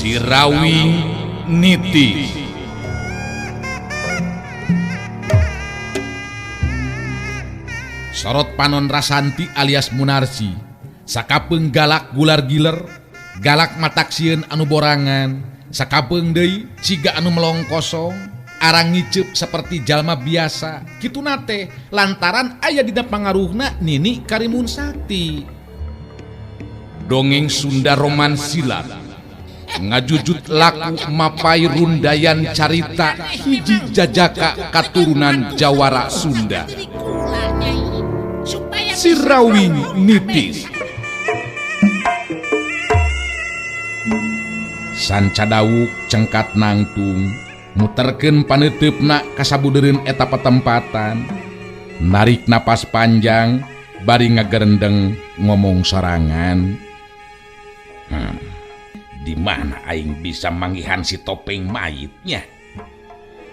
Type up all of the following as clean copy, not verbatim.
Sirawing Niti. Sorot panon Rasanti alias Munarsi sakapeung galak gular giler, galak matak sieun anu borangan, sakapeung deui siga anu melong kosong, arang ngiceup seperti jalma biasa. Kituna teh lantaran aya dina pangaruhna Nini Karimun Sakti. Dongeng Sunda Roman Silat ngajujut laku mapai rundayan carita hiji jajaka katurunan Jawara Sunda. Sirawing Nitis. Sanca dawuk cengkat nangtung muterkeun paneuteup kasabudereun eta patempatan, narik napas panjang bari ngagerendeng ngomong sorangan. Di mana aing bisa manggihan si topeng mayitnya?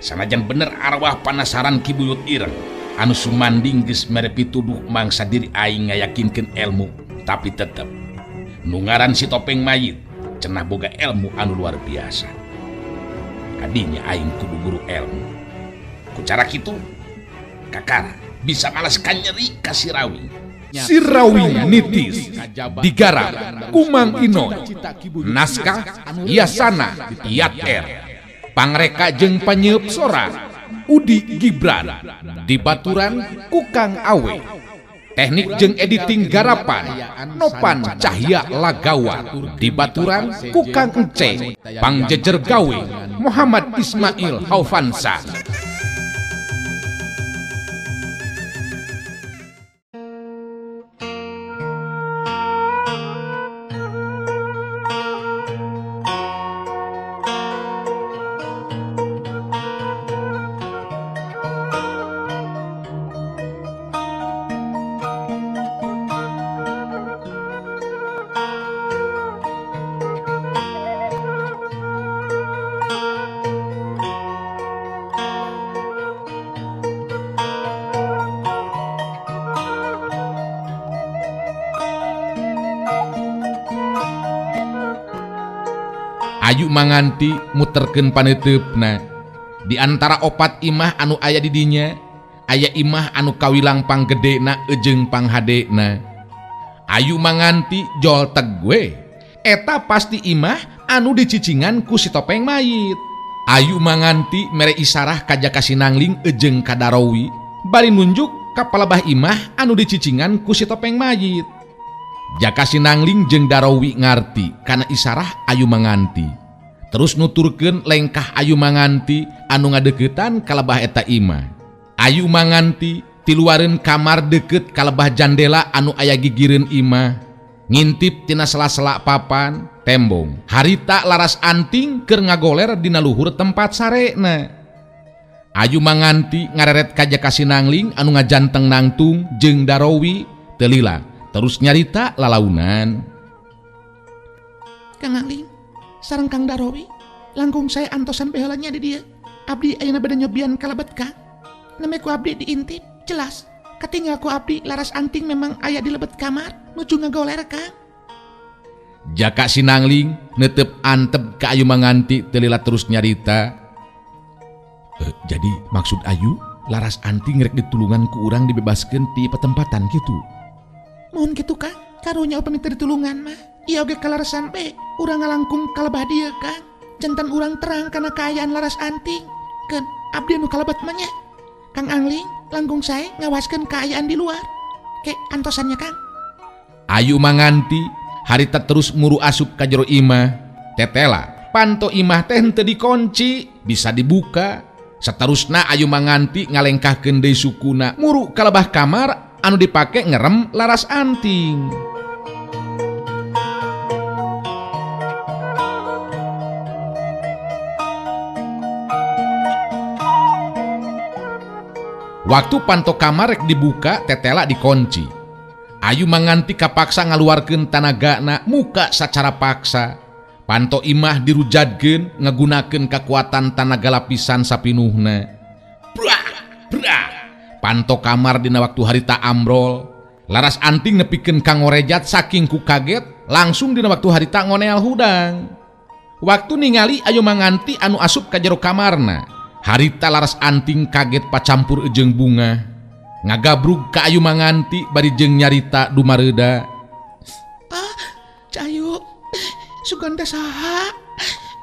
Sanajan bener arwah panasaran Ki Buyut Ireng anu sumanding geus mere pituduh mangsa diri aing ngayakinkeun ilmu, tapi tetep nu ngaran si topeng mayit cenah boga ilmu anu luar biasa. Kadinya aing kudu guru ilmu. Ku cara kitu kakara bisa malas kanyeri ka Sirawing. Sirawing Nitis digarap Kumang Inoy, naskah Yasana Yat R, pangreka jeung panyeup sora Udi Gibran, dibaturan Kukang Awe, teknik jeung editing garapan Nopan Cahya Lagawa, dibaturan Kukang Ence, pangjejer gawe Muhammad Ismail Haufansa. Ayu manganti muterkeun paneuteup di antara opat imah anu aya di dinya, aya imah anu kawilang panggedena jeung panghadena. Ayu manganti jol teg we, eta pasti imah anu dicicingan ku si topeng mayit. Ayu manganti mere isarah ka Jaka Sinangling jeung ka Darowi bari nunjuk ka palebah imah anu dicicingan ku si topeng mayit. Jaka Sinangling jeung Darowi ngarti kana isarah Ayu Manganti. Terus nuturkeun lengkah Ayu Manganti anu ngadeuketan kalebah eta imah. Ayu Manganti tiluareun kamar deukeut kalebah jandela anu aya gigireun imah. Ngintip tina sela-sela papan tembong. Harita Laras Anting keur ngagoler dina luhur tempat sarena. Ayu Manganti ngareret ka Jaka Sinangling anu ngajanteng nangtung jeung Darowi teu lila. Terus nyarita lalaunan. Kang Angling, sareng Kang Darowi, langkung saya antosan behalanya di dia. Abdi ayeuna bade nyobian kalebet ka. Neme ku abdi diintip, jelas. Katinggal ku abdi Laras Anting memang aya di lebet kamar, nuju ngagoler Kang. Jaka Sinangling netep antep ka Ayu Manganti teu lila terus nyarita. Jadi maksud Ayu, Laras Anting rek ditulungan ku urang dibebaskeun ti patempatan kitu. Mohon kitu Kang, karunya upami teu ditulungan mah. Ieu oge kalarasan be, urang ngalangkung kalebah dieu Kang. Jantan urang terang kana kaayaan Laras Anting. Keun abdi nu kalebet mah nya. Kang Angling langkung sae ngawaskeun kaayaan di luar. Ke antosannya Kang. Ayu Manganti harita terus muru asup ka jero imah. Tetela panto imah teh henteu dikunci, bisa dibuka. Saterusna Ayu Manganti ngalengkahkeun deui sukuna muru kalebah kamar anu dipake ngerem Laras Anting. Waktu panto kamar rek dibuka, tetela dikunci. Ayu Manganti kapaksa ngaluarkeun tanagana muka sacara paksa. Panto imah dirujadkeun ngagunakeun kakuatan tanaga lapisan sapinuhna. Brak, brak. Panto kamar dina waktu harita ambrol. Laras Anting nepikeun ka ngorejat saking ku kaget, langsung dina waktu harita ngoneal hudang. Waktu ningali Ayu Manganti anu asup ka jero kamarna. Harita Laras Anting kaget pacampur ejeng bunga. Ngagabrug ka Ayu Manganti bari jeung nyarita dumareuda. Ah, Cayu, sugan teh saha?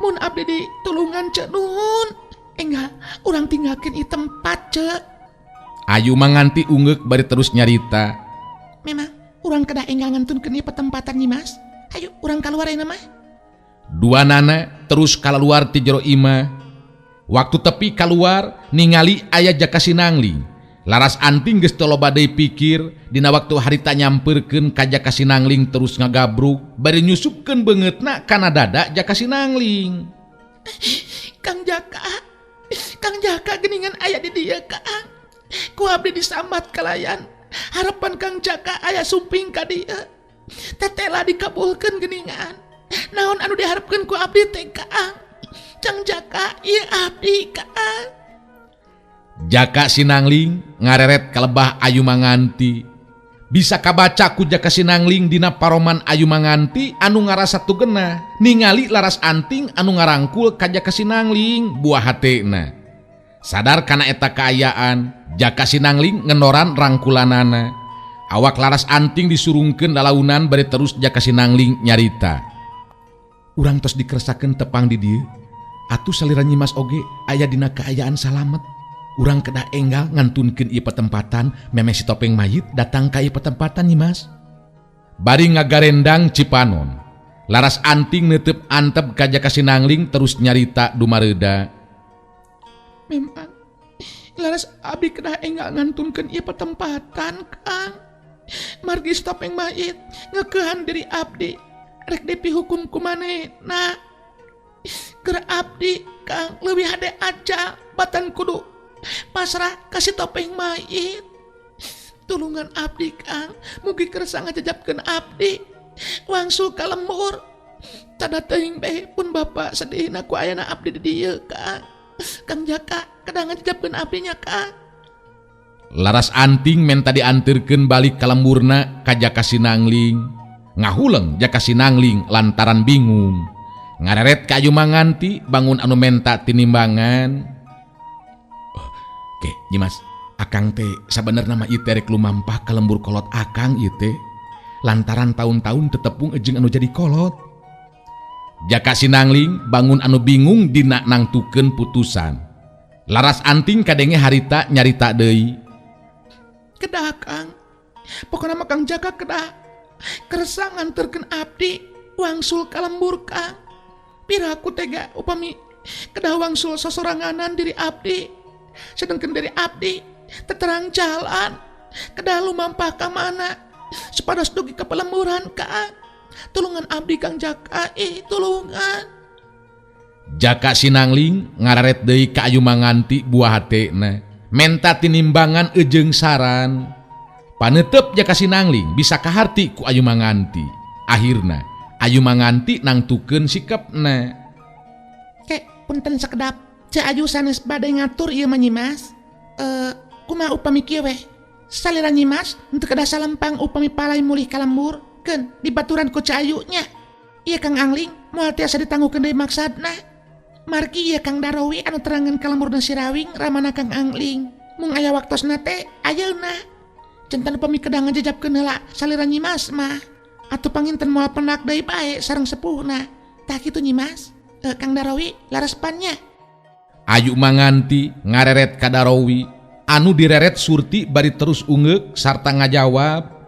Mun abdi ditulungan cek nuhun. Enggal, urang tinggalkeun ieu tempat cek. Ayu Manganti ungeuk bari terus nyarita. Memang urang kedah enggal ngantunkeun ieu petempatan, Nyimas. Ayo urang keluar ayeuna mah. Dua nana terus keluar ti jero imah. Waktu tepi keluar ningali aya Jaka Sinangling. Laras Anting geus teu loba deui pikir dina waktu harita nyamperkeun ka Jaka Sinangling terus ngagabrug bari nyusupkeun beungeutna kana dada Jaka Sinangling. Kang Jaka, Kang Jaka geningan aya di dieu, Kang. Ku abdi disambat kalayan harapan Kang Jaka aya sumping ka dieu. Tetela dikabulkeun geningan. Naon anu diharapkeun ku abdi teh, Kang? Kang Jaka, ieu abdi, Kang. Jaka Sinangling ngareret kalebah Ayu Manganti. Bisa kabaca ku Jaka Sinangling dina paroman Ayu Manganti anu ngarasa teu genah ningali Laras Anting anu ngarangkul ka Jaka Sinangling buah hatena. Sadar kana eta kaayaan, Jaka Sinangling ngenoran rangkulanana. Awak Laras Anting disurungkeun lalaunan bari terus Jaka Sinangling nyarita. Urang tos dikersakeun tepang di dieu. Atuh salira Nyimas oge aya dina kaayaan salamet. Urang kedah enggal ngantunkeun ieu petempatan memeh si topeng mayit datang ka ieu petempatan, Nyimas. Bari ngagarendang cipanon. Laras Anting neuteub antep ka Jaka Sinangling terus nyarita dumareuda. Memang laras abdi kedah enggal ngantunkeun ieu petempatan, Kang. Margi si topeng mayit ngekeuhan diri abdi rek dipihukum ku manehna. Keur abdi, Kang, leuwih hade aja batan kudu pasrah ka si topeng mayit. Tulungan abdi, Kang, mugi kersa ngajajabkeun abdi wangsul ka lembur. Tada teuing bae pun bapak sedihna ku ayana abdi di dieu, Kang. Kang Jaka kedah ngajajabkeun abdi nya, Kang. Laras Anting menta dianterkeun balik ka lemburna ka Jaka Sinangling. Ngahuleng Jaka Sinangling lantaran bingung. Ngareret ka Ayu Manganti bangun anu menta tinimbangan. Oh, oke, Nyimas, akang teh sabenerna mah ieu teh rek lumampah ka lembur kolot akang ieu teh. Lantaran tahun-tahun tetepung jeung anu jadi kolot. Jaka Sinangling bangun anu bingung dina nangtukeun putusan. Laras Anting kadenge harita nyarita deui. Kedah, Kang. Pokona mah Kang Jaka kedah kersa nganterkeun abdi wangsul ka lembur, Kang. Piraku tega upami kedah wangsul sosoranganan diri abdi. Sedengkeun diri abdi teterang jalan kedah lumampah ka mana supados dugi ka pelemburan, Kang. Tulungan abdi, Kang Jaka, ih tulungan. Jaka Sinangling ngararet deui ka Ayu Manganti buah hatena. Menta tinimbangan ejeung saran. Panetep Jaka Sinangling bisa kaharti ku Ayu Manganti. Akhirna Ayu Manganti nangtukeun sikapna. Kek punten sekedap. Ceu Ayu sanes bade ngatur ieu mah, Nyimas. Kumaha upami kieu weh? Salira Nyimas henteu kedah salempang upami palai mulih ka lembur. Keun dibaturan ku Ceu Ayu nya. Ieu Kang Angling moal tiasa ditangguhkeun deui maksadna. Margi ieu Kang Darowi anu terangan ka lemburna Sirawing ramana Kang Angling. Mung aya waktosna teh ayeuna. Jantan upami kedah ngajejapkeun heula salira Nyimas mah. Atuh panginten moal pendak deui bae sareng sepuhna. Tah kitu, Nyimas. Kang Darowi laras pan nya. Ayu Manganti ngareret ka Darowi anu direret Surti bari terus ungeuk sarta ngajawab.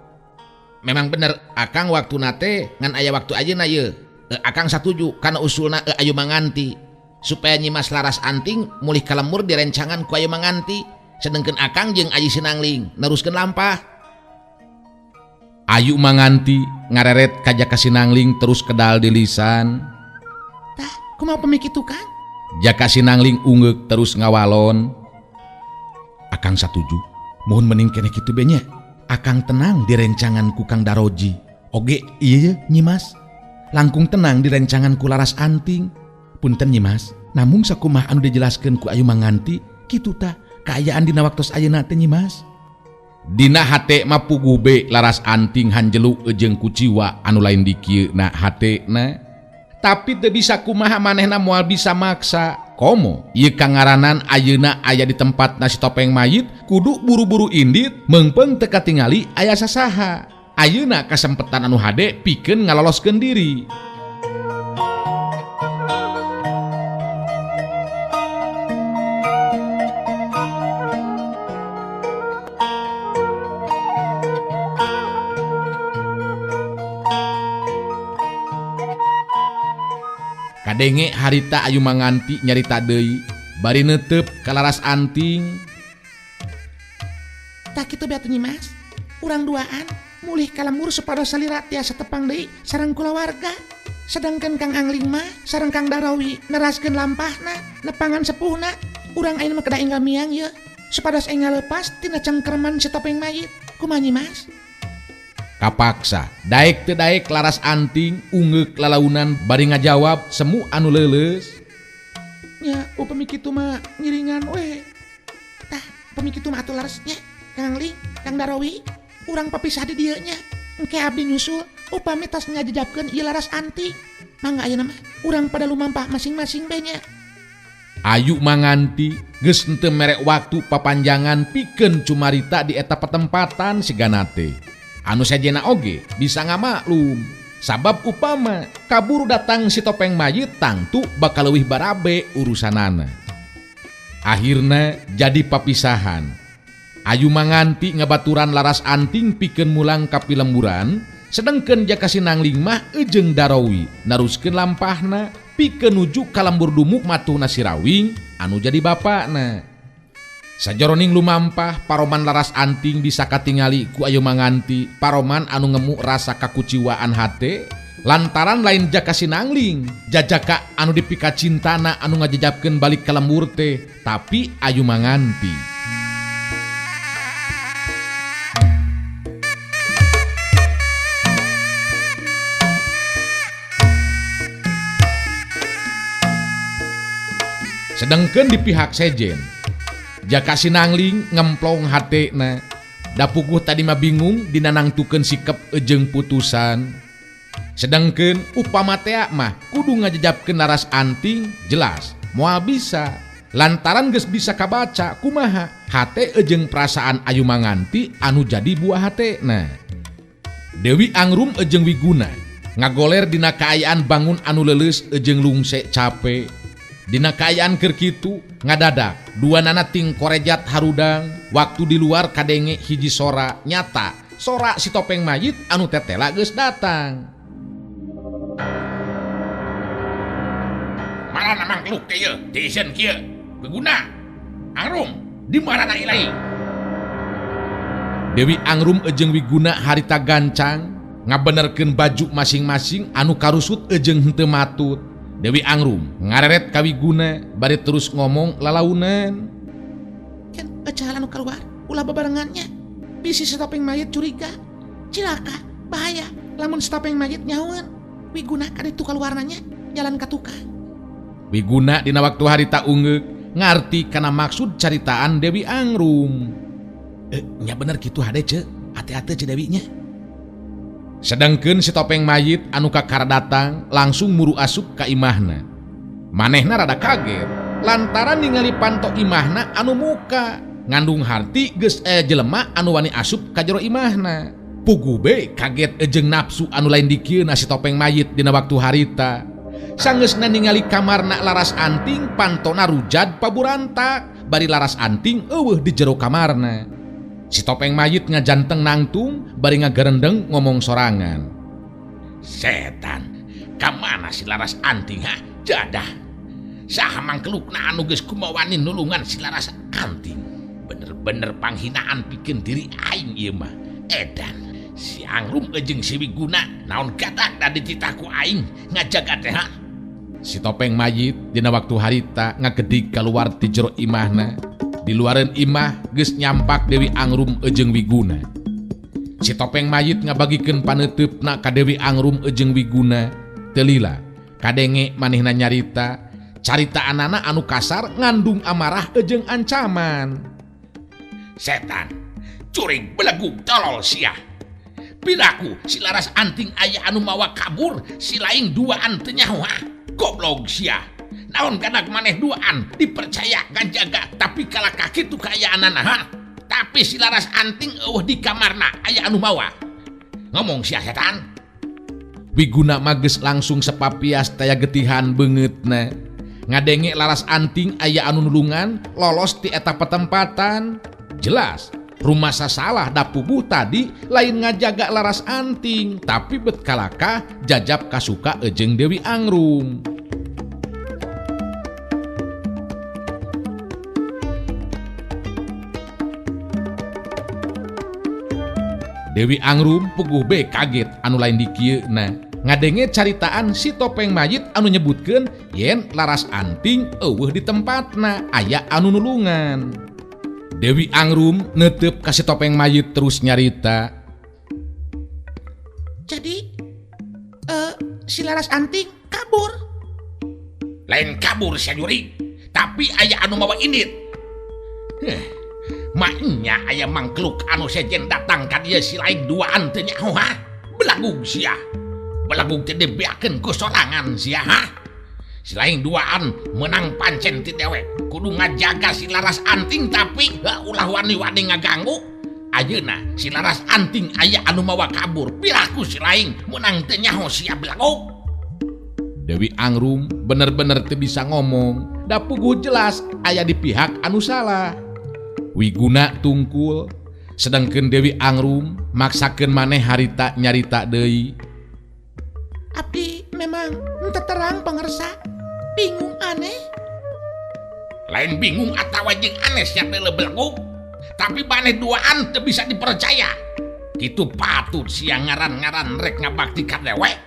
Memang bener akang waktu nate ngan aya waktu ayeuna ye. Akang satuju kana usulna Ayu Manganti supaya Nyimas Laras Anting mulih ka lembur direncangan ku Ayu Manganti sedengkeun akang jeung Ayi Sinangling neruskeun lampah. Ayu Manganti ngareret ka Jaka Sinangling terus kedal di lisan. Tah, kumaha upami kitu, Kang? Jaka Sinangling ungeuk terus ngawalon. Akang satuju. Mohon mening keneh kitu be nya. Akang tenang direncangan ku Kang Daroji. Oge ieu Nyimas. Langkung tenang direncangan ku Laras Anting. Punten Nyimas, namung sakumaha anu dijelaskeun ku Ayu Manganti kitu tah kaayaan dina waktos ayeuna teh, Nyimas. Dina hate mah puguh be Laras Anting hanjelu jeung kuciwa anu lain dikieuna hatena. Tapi teu bisa kumaha manehna moal bisa maksa. Komo ieu kangaranan ayeuna aya di tempat nasi topeng mayit kudu buru-buru indit meungpeung teu katingali aya sasaha. Ayeuna kasempetan anu hade pikeun ngaloloskeun diri. Kadenge harita Ayu Manganti nyarita deui bari neuteup ka Laras Anting. Tah kitu be atuh Nyi Mas. Urang duaan mulih ka lembur supados salira tiasa tepang deui sareng kulawarga. Sedangkan Kang Angling mah sareng Kang Darawi neraskeun lampahna, nepangan sepuhna. Urang ayeuna mah kedah enggal miang ye supados enggal lepas tina cengkerman si topeng mayit. Kumaha Nyi Mas? Kapaksa daek teu daek Laras Anting ungeuk lalaunan bari ngajawab semu anu leuleus. Nya upami kitu mah ngiringan we. Tah upami kitu mah atuh laras nya Kang Angling, Kang Darawi, urang papisah di dieu nya. Engke abdi nyusul upami tas ngajejapkeun ieu Laras Anting. Mangga ayeuna mah urang pada lumampah masing-masing be nya. Ayu Manganti geus henteu mere waktu papanjangan pikeun cumarita di eta patempatan sigana teh. Anu sejena oge bisa ngamaklum sabab upama kaburu datang si topeng mayit tangtu bakal leuwih barabe urusanana. Akhirna jadi papisahan. Ayu Manganti ngabaturan Laras Anting pikeun mulang ka pilemburan, sedengkeun Jaka Sinangling mah ejeung Darawi naruskeun lampahna pikeun nuju ka lembur dumuk matuhna si Rawing anu jadi bapakna. Sajoroning lumampah paroman Laras Anting bisa katingali ku Ayu Manganti, paroman anu ngemu rasa kakuciwaan hate lantaran lain Jaka Sinangling jajaka anu dipika cintana anu ngajejapkeun balik ka lembur teh, tapi Ayu Manganti. Sedengkeun di pihak sejen Jaka Sinangling ngemplong hatena. Da puguh tadi mah bingung dinanangtukeun sikep ejeung putusan. Sedengkeun upama tea mah kudu ngajejapkeun Laras Anting jelas moal bisa lantaran geus bisa kabaca kumaha hate ejeung perasaan Ayu Manganti anu jadi buah hatena. Dewi Angrum ejeung Wiguna ngagoler dina kaayaan bangun anu leuleus ejeung lungse cape. Dina kaayaan keur kitu ngadadak dua nana ting korejat harudang waktu di luar kadenge hiji sora nyata sora si topeng mayit anu tetela geus datang. Marana mangkluk teh ieu teu kieu Wiguna Angrum di marana ilahi. Dewi Angrum ejeung Wiguna harita gancang ngabenerkeun baju masing-masing anu karusut ejeung henteu matut. Dewi Angrum ngareret ka Wiguna bari terus ngomong lalaunan. Kan ecahan anu keluar ulah bebarengannya bisi si topeng mayit curiga cilaka bahaya lamun si topeng mayit nyahueun. Wiguna kaditu kaluarnanya jalan ka tukang. Wiguna dina waktu harita ungeuk ngarti kana maksud caritaan Dewi Angrum. Nya bener kitu hade ce, ate-ate ce Dewi nya. Sedangkeun si topeng mayit anu kakara datang langsung muru asup ka imahna. Manehna rada kaget lantaran ningali panto imahna anu muka ngandung harti geus aya jelema anu wani asup ka jero imahna. Puguh be kaget ejeung nafsu anu lain dikieuna si topeng mayit dina waktu harita. Sanggeusna ningali kamarna Laras Anting pantona rujad paburantak bari Laras Anting eueuh di jero kamarna. Si topeng mayit ngajanteng nangtung bari ngagerendeng ngomong sorangan. Setan, kamana si Laras Anting ha? Jadah. Saha mangkelukna anu geus kumawani nulungan si Laras Anting. Bener-bener panghinaan pikeun diri aing ieu mah. Edan, si Angrum jeung si Wiguna naon gatak da dititah ku aing ngajaga teh ha? Si topeng mayit dina waktu harita ngagedig kaluar ti jero imahna. Di luareun imah geus nyampak Dewi Angrum ejeung Wiguna. Si topeng mayit ngabagikeun paneuteup-na ka Dewi Angrum ejeung Wiguna. Teu lila kadenge manehna nyarita caritaanana anu kasar ngandung amarah ejeung ancaman. Setan, curing belegug tolol sia. Piraku si Laras Anting aya anu mawa kabur si laing duaan teu nyaho ha? Goblok sia. Naon kadak maneh duaan dipercaya ngajaga tapi kalakah kitu kaayaanana ha? Tapi si Laras Anting eueuh di kamarna aya anu mawa. Ngomong sia setan. Wiguna mah geus langsung sepapias taya getihan beungeutna. Ngadenge Laras Anting aya anu nulungan lolos ti eta petempatan. Jelas rumasa salah da puguh tadi lain ngajaga Laras Anting tapi bet kalakah jajab kasuka ejeng Dewi Angrum. Dewi Angrum puguh be kaget anu lain dikieuna. Ngadenge caritaan si topeng mayit anu nyebutkeun yen Laras Anting eueuh di tempatna aya anu nulungan. Dewi Angrum netep ka si topeng mayit terus nyarita. Jadi si Laras Anting kabur. Lain kabur sia juri, tapi aya anu mawa indit. Heh, maknya aya mangkluk anu sejen datang ka dieu si lain duaan teu nyaho ha? Belagug sia. Belagug teh dibeakeun ku sorangan sia ha? Si lain duaan menang pancen ti dewek. Kudu ngajaga si Laras Anting tapi ulah wani-wani ngaganggu. Ayeuna si Laras Anting aya anu mawa kabur. Piraku si lain menang teu nyaho sia belagug. Dewi Angrum bener-bener teu bisa ngomong. Da puguh jelas aya di pihak anu salah. Wiguna tungkul, sedangkeun Dewi Angrum maksakeun maneh harita nyarita deui. Abdi memang henteu terang pangersa, bingung aneh. Lain bingung atawa jeung aneh sia teh belagug, tapi maneh duaan teu bisa dipercaya. Kitu patut sia ngaran-ngaran rek ngabakti ka dewek.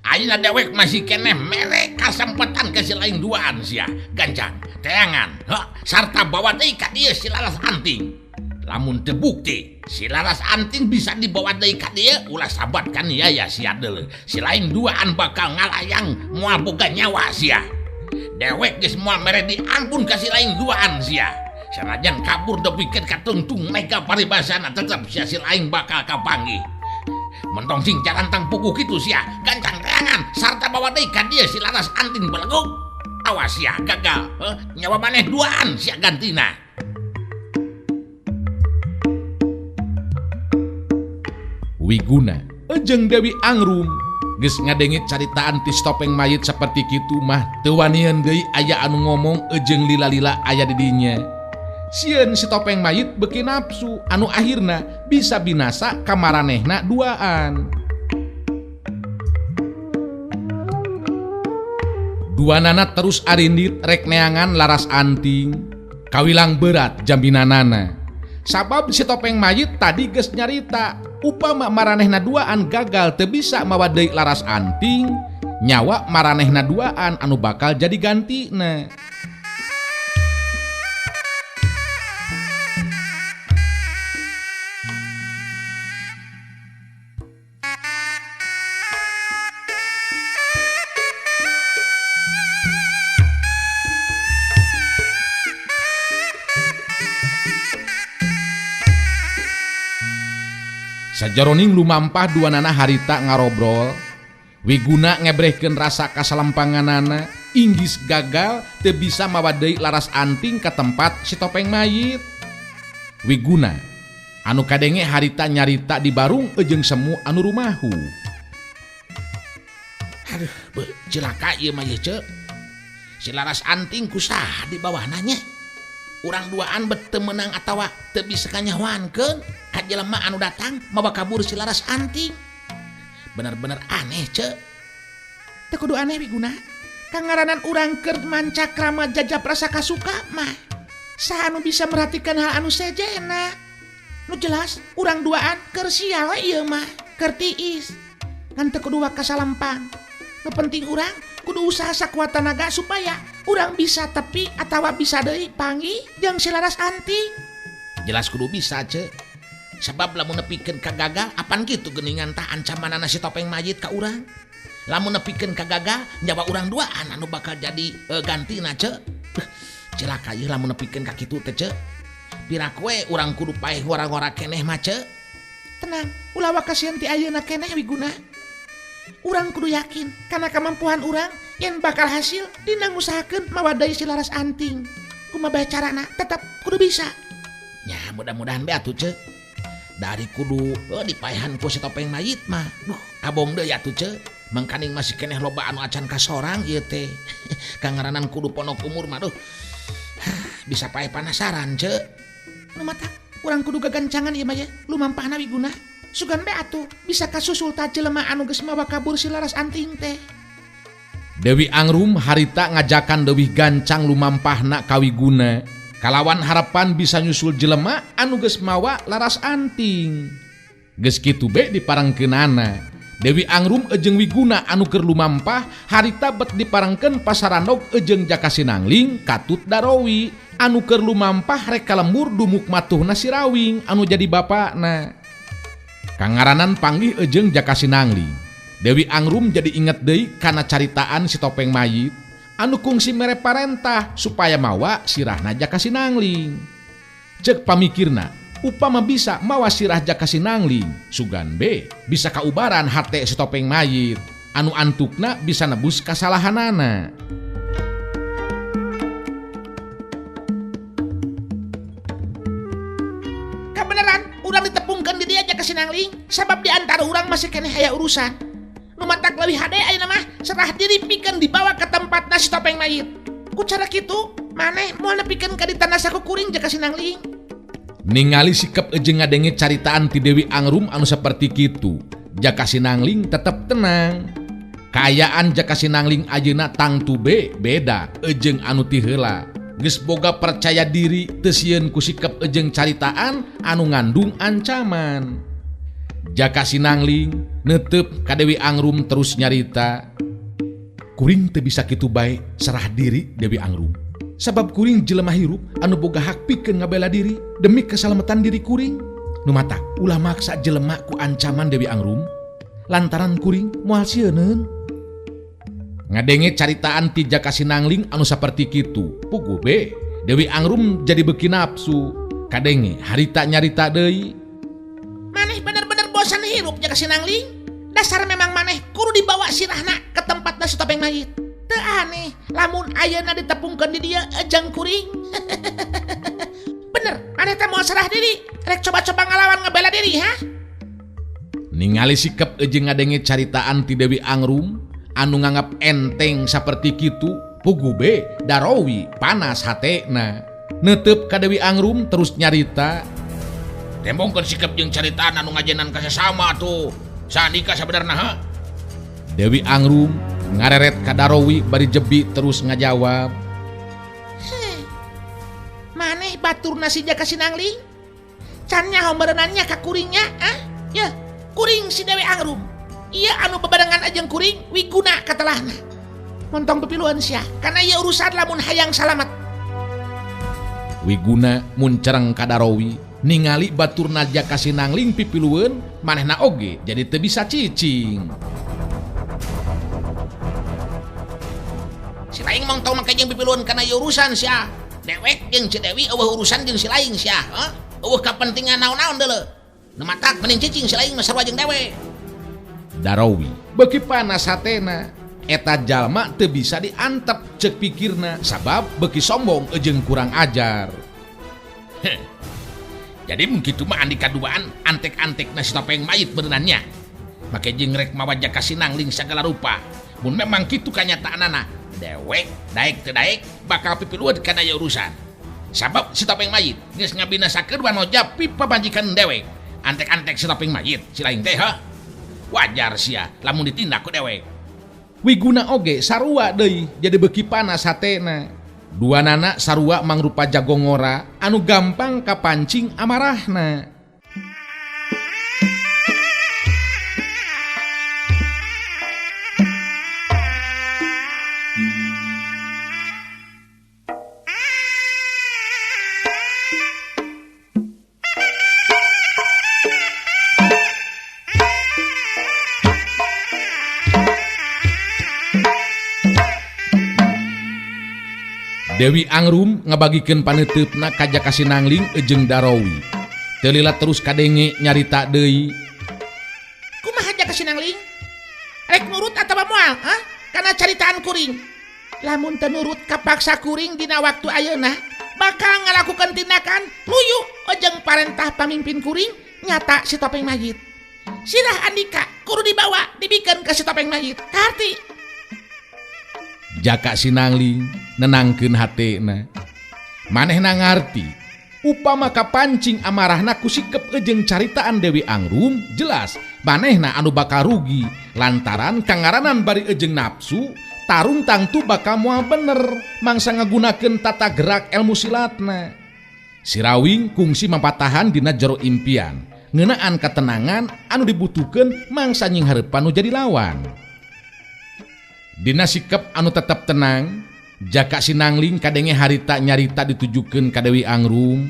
Ayeuna dewek masih keneh mere kasempatan ka si lain duaan sia, gancang, teangan, ha, sarta bawa deui ka dieu si Laras Anting. Lamun teu bukti si Laras Anting bisa dibawa deui ka dieu, ulah sabat kan ieu ya sia deuleu. Si lain duaan bakal ngalayang moal boga nyawa sia. Dewek geus moal mere diampun ka si lain duaan sia. Sanajan kabur depikeun ka tungtung mega paribasana tetep sia si lain bakal kapanggih. Mentong sing jarantang puguh kitu sia, gancang teangan sarta bawa deui ka dieu si Laras Anting belegug. Awas sia gagal, heh, nyawa maneh duaan sia gantina. Wiguna jeung Dewi Angrum geus ngadenge caritaan ti topeng mayit saperti kitu mah teu wanian deui aya anu ngomong jeung lila-lila aya di dinya. Sieun si topeng mayit beuki nafsu anu akhirna bisa binasa kamaranehna duaan. Duanana terus arindit rek neangan Laras Anting. Kawilang berat jambinanana. Sabab si topeng mayit tadi geus nyarita upama maranehna duaan gagal teu bisa mawa deui Laras Anting, nyawa maranehna duaan anu bakal jadi gantina. Sajaroning lumampah duanana harita ngarobrol, Wiguna ngebrehkeun rasa kasalempanganana, inggis gagal teu bisa mawa deui Laras Anting ka tempat si topeng mayit. Wiguna anu kadenge harita nyarita di barung jeung semu anu rumahu. Aduh, beuh, cilaka ieu mah ieu ceu. Si Laras Anting kusaha di bawahna nya? Urang duaan bet teu meunang atawa teu bisa kanyahoankeun ka jelema anu datang mawa kabur si Laras Anting. Bener-bener aneh ceu. Teu kudu aneh Wiguna. Kangaranan urang keur mancakrama jajap rasa kasuka mah. Saha anu bisa merhatikan hal anu sejena? Nu jelas urang duaan keur sial we ieu mah, keur tiis. Ngan teu kudu kasalempang. Nu penting urang kudu usaha sakuat tanaga supaya urang bisa tepi atawa bisa deui panggih jeung si Laras Anting. Jelas kudu bisa ceu. Sebab lamun nepikeun ka gagal apan kitu geuningan tah ancamanana si topeng mayit ka urang. Lamun nepikeun ka gagal nyawa urang duaan anu bakal jadi gantina ceu. Cilaka ieu lamun nepikeun ka kitu teh ceu. Piraku we urang kudu paeh ngora-ngora keneh mah ceu. Tenang, ulah waka sieun ti ayeuna keneh Wiguna. Urang kudu yakin kana kamampuan urang yen bakal hasil dina ngusahakeun mawa deui si Laras Anting. Kumaha bae carana tetep kudu bisa. Nya mudah-mudahan bae atuh Ceu. Dari kudu dipaehan ku si topeng mayit mah. Duh, kabong deui atuh Ceu. Mangkaning masih keneh loba anu acan kasorang ieu teh. Kangaranan kudu ponok umur mah duh. Bisa paeh panasaran Ceu. Nu matak urang kudu gagancangan ieu mah ye, lumampahna Wiguna. Sugan bae atuh bisa kasusul ta jelema anu geus mawa kabur si Laras Anting teh. Dewi Angrum harita ngajakan leuwih gancang lumampahna ka Wiguna. Kalawan harapan bisa nyusul jelema anu geus mawa Laras Anting. Geus kitu be diparengkeunana. Dewi Angrum jeung Wiguna anu keur lumampah harita bet diparengkeun pasarandog jeung Jaka Sinangling katut Darowi anu keur lumampah rek ka lembur dumuk matuhna si Rawing anu jadi bapakna. Kangaranan panggih jeung Jaka Sinangling. Dewi Angrum jadi inget deui kana caritaan si topeng mayit anu kungsi mere parentah supaya mawa sirahna Jaka Sinangling. Ceuk pamikirna, upama bisa mawa sirah Jaka Sinangling, sugan be bisa kaubaran hate si topeng mayit anu antukna bisa nebus kasalahanana. Kabeneran urang ditepungkeun di dieu Jaka Sinangling sabab di antara urang masih keneh aya urusan. Nu matak leuwih hade ayeuna mah serah diri pikeun dibawa ke tempat si topeng mayit. Ku cara kitu maneh moal nepikeun ka ditanda saku kuring Jaka Sinangling. Ningali sikep jeung ngadenge caritaan ti Dewi Angrum anu saperti kitu, Jaka Sinangling tetep tenang. Kaayaan Jaka Sinangling ayeuna tangtu be beda jeung anu ti heula. Geus boga percaya diri teu sieun ku sikep jeung caritaan anu ngandung ancaman. Jaka Sinangling neuteup ka Dewi Angrum terus nyarita, kuring teu bisa kitu bae serah diri Dewi Angrum. Sabab kuring jelema hirup anu boga hak pikeun ngabela diri demi keselamatan diri kuring. Nu matak ulah maksa jelema ku ancaman Dewi Angrum lantaran kuring moal sieuneun. Ngadenge caritaan ti Jaka Sinangling anu saperti kitu, puguh be Dewi Angrum jadi beuki nafsu. Kadenge harita nyarita deui. Maneh bener-bener bosan hirup Jaka Sinangling. Dasar memang maneh kudu dibawa sirahna ke tempatna si topeng mayit. Teu aneh lamun ayeuna ditepungkeun di dieu ejeng kuring. Bener, maneh teh moal serah diri, rek coba-coba ngalawan ngebela diri ha? Ningali sikep jeung ngadenge caritaan ti Dewi Angrum anu nganggap enteng saperti kitu, puguh be Darowi panas hatena. Neuteup ka Dewi Angrum terus nyarita, tembongkeun sikep jeung caritaan anu ngajenan ka sesama tuh. Sanika sabenerna ha? Dewi Angrum ngareret ka Darowi bari jebi terus ngajawab, maneh baturna si Jaka Sinangling? Can nyaho merenannya ka kuringnya, ah? Yeuh, kuring si Dewi Angrum. Ieu anu bebarengan jeung kuring Wiguna katelahna. Montong pipiluan sia, kana ieu urusan lamun hayang salamet. Wiguna muncereng ka Darowi, ningali baturna Jaka Sinangling pipilueun, manehna oge jadi teu bisa cicing. Si laing mong tong make jeung pipilueun kana ieu urusan sia. Dewek jeung si Dewi eueuh urusan jeung si laing sia, heuh? Eueuh kapentingan naon-naon deuleu. Nu matak mending cicing si laing mah sarua jeung dewek. Darowi beuki panas hatena. Eta jalma teu bisa diantep ceuk pikirna sabab beuki sombong jeung kurang ajar. Heh. Jadi mun kitu mah andika duaan antek-antekna si topeng mayit beunannya. Make jeung rek mawa Jaka Sinangling sagala rupa. Mun memang kitu kanyataanana, dewek daek teu daek bakal pipilueun kana ieu urusan. Sabab si topeng mayit geus ngabinasakeun wanoja pipamajikan dewek. Antek-antek si topeng mayit si laing teh heuh. Wajar sia lamun ditindak ku dewek. Wiguna oge sarua deui jadi beuki panas hatena. Duanana sarua mangrupa jagongora anu gampang kapancing amarahna. Dewi Angrum ngabagikeun paneuteup ka Jaka Sinangling jeung Darowi. Teu lila terus kadenge nyarita deui. Kumaha Jaka Sinangling? Rek nurut atawa moal, ha? Kana caritaan kuring. Lamun teu nurut kapaksa kuring dina waktu ayeuna bakal ngalakukeun tindakan luyu ojeng parentah pamimpin kuring nyata si topeng mayit. Sirah Andika kudu dibawa dibikeun ka si topeng mayit. Kaharti. Jaka Sinangling nenangkeun hatena. Manehna ngarti upama kapancing amarahna ku sikep ejeng caritaan Dewi Angrum, jelas manehna anu bakal rugi lantaran kangaranan bari ejeng nafsu tarung tangtu bakal moal bener mangsa ngagunakeun tata gerak ilmu silatna. Sirawing kungsi mampatahan dina jero impian ngeunaan katenangan anu dibutuhkeun mangsa nyinghareupan nu jadi lawan. Dina sikep anu tetep tenang, Jaka Sinangling kadenge harita nyarita ditujukeun ka Dewi Angrum.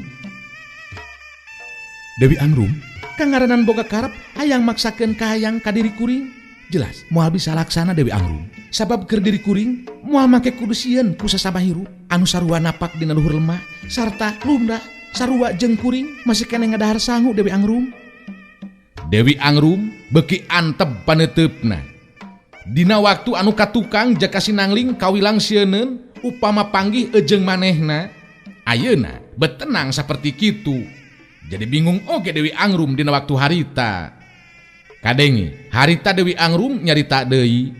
Dewi Angrum kangaranan boga karep hayang maksakeun kahayang ka diri kuring. Jelas moal bisa laksana Dewi Angrum. Sabab keur diri kuring moal make kudu sieun ku sasama hirup anu sarua napak dina luhur lemah sarta lumrah sarua jeung kuring masih keneh ngadahar sangu Dewi Angrum. Dewi Angrum beuki antep paneuteup-na. Dina waktu anu katukang Jaka Sinangling kawilang sieuneun upama panggih ejeng manehna. Ayeuna betenang saperti kitu. Jadi bingung oge Dewi Angrum dina waktu harita. Kadenge harita Dewi Angrum nyarita deui.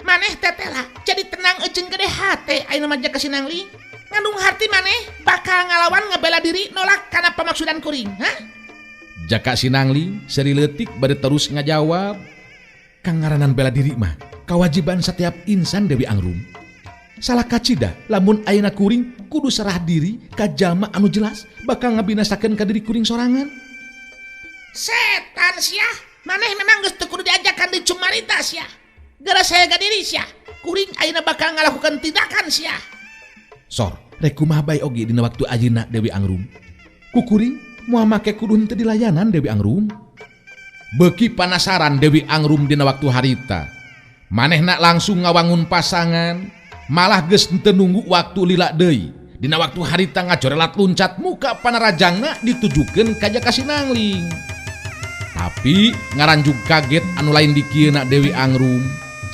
Maneh tetela jadi tenang ejeng gede hate ayeuna mah Jaka Sinangling. Ngandung harti maneh bakal ngalawan ngebela diri nolak kana pamaksudan kuring, ha? Jaka Sinangling seri leutik bari terus ngajawab. Kangaranan bela diri mah kewajiban setiap insan Dewi Angrum. Salah kacida lamun ayeuna kuring kudu serah diri ka jalma anu jelas bakal ngabinasakeun ka diri kuring sorangan. Setan sia, maneh memang geus teu kudu diajakan di cumarita sia. Gara saya diri sia, kuring ayeuna bakal ngalakukeun tindakan sia. Sor, rek kumaha bae oge dina waktu ayeuna Dewi Angrum. Ku kuring moal make kudu henteu dilayanan Dewi Angrum. Beuki panasaran Dewi Angrum dina waktu harita. Manehna langsung ngawangun pasangan, malah geus henteu nunggu waktu lila deui. Dina waktu harita ngajorelat luncat muka panarajangna ditujukeun ka Jaka Sinangling. Tapi ngaranjug kaget anu lain dikieuna Dewi Angrum.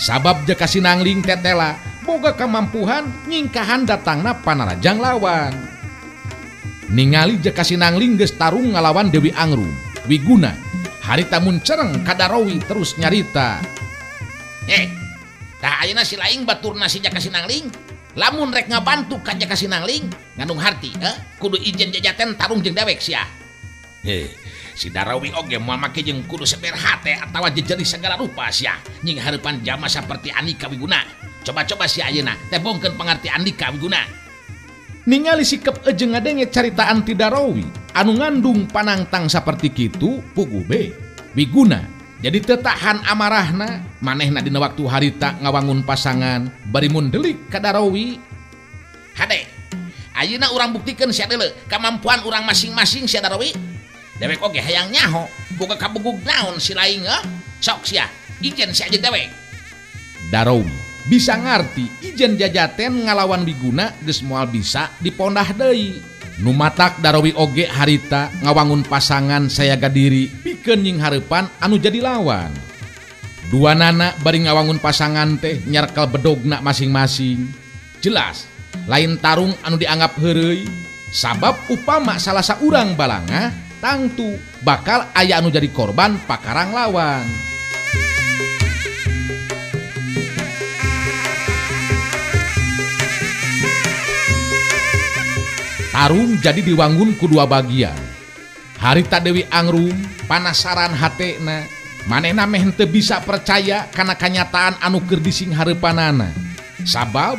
Sabab Jaka Sinangling tetela boga kamampuhan nyingkahan datangna panarajang lawan. Ningali Jaka Sinangling geus tarung ngalawan Dewi Angrum, Wiguna harita mun cereng kadarowi terus nyarita. Tah ayeuna si laing baturna si Jaka Sinangling, lamun rek ngabantu ka Jaka Sinangling ngandung harti, kudu ijen jajaten tarung jeung dewek sia. Si Darawi oge moal make jeung kudu seber hate atawa jejeri segala rupa sia nying hareupan jama saperti Andika Wiguna. Coba-coba sia ayeuna tebongkeun pangarti Andika Wiguna. Ningali sikep ejeng ngadenge caritaan ti Darawi anu ngandung panangtang saperti kitu puguh be Wiguna jadi teu tahan amarahna. Manehna dina waktu harita ngawangun pasangan bari mun delik ka Darawi. Hade ayeuna urang buktikeun sia deuleu kamampuan urang masing-masing sia Darawi. Dewek oge hayang nyaho boga kabugug naon si laing sok sia ijen sia jeung dewek. Darawi bisa ngarti ijen jajaten ngalawan Wiguna geus moal bisa dipondah deui. Nu matak Darawi oge harita ngawangun pasangan sayaga diri pikeun nying hareupan anu jadi lawan. Dua nana bari ngawangun pasangan teh nyarkel bedogna masing-masing. Jelas lain tarung anu dianggap heureuy sabab upama salah saurang balangah tangtu bakal aya anu jadi korban pakarang lawan. Tarung jadi diwangun ku dua bagian. Harita Dewi Angrum panasaran hatena, manehna meh henteu bisa percaya kana kanyataan anu keur dising hareupanana. Sabab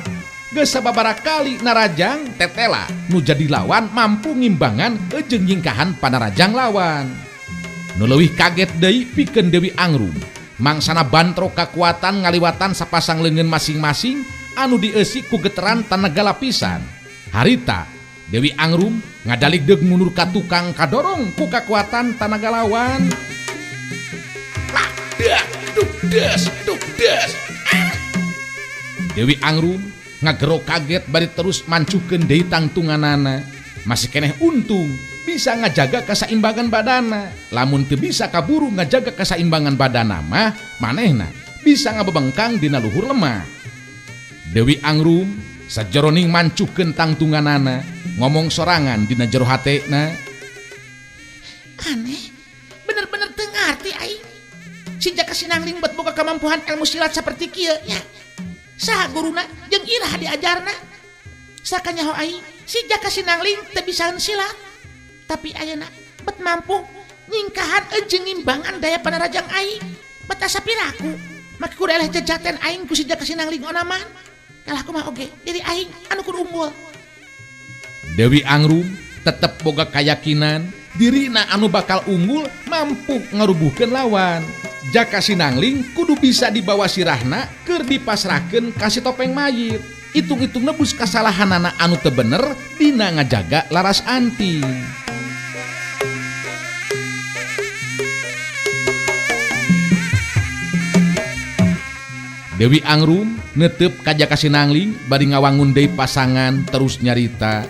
geus sababaraha kali narajang tetela nu jadi lawan mampu ngimbangan jeung nyingkahan panarajang lawan. Nu leuwih kaget deui pikeun Dewi Angrum, mangsana bantrok kakuatan ngaliwatan sapasang leungeun masing-masing anu dieusi ku geteran tanaga lapisan. Harita Dewi Angrum ngadalik deug mundur ka tukang kadorong ku kakuatan tanaga lawan. Duk des, duk des. Dewi Angrum ngagero kaget bari terus mancukeun deui tangtunganana. Masih keneh untung bisa ngajaga kasaimbangan badana. Lamun teu bisa kaburu ngajaga kasaimbangan badana mah manehna bisa ngabebengkang dina luhur lemah. Dewi Angrum sajeroning mancuhkeun tangtunganana ngomong sorangan dina jero hatena. Aneh, bener-bener teu ngarti aing. Si Jaka Sinangling bet boga kemampuan ilmu silat seperti kieu nya. Saha guruna jeung iraha diajarna? Sakanyaho aing si Jaka Sinangling teu bisaeun silat. Tapi ayeuna bet mampu nyingkahan jeung ngimbangan daya panarajang aing. Bet asa piraku make kudu eleh jejaten aing ku si Jaka Sinangling onaman. Kalah kumaha oge diri aing anu kudu unggul. Dewi Angrum tetep boga kayakinan dirina anu bakal unggul mampu ngarubuhkeun lawan. Jaka Sinangling kudu bisa dibawa sirahna keur dipasrahkeun ka si topeng mayit. Hitung-hitung nebus kasalahanana anu teu bener dina ngajaga Laras Anting. Dewi Angrum netep ka Jaka Sinangling bari ngawangun deui pasangan terus nyarita.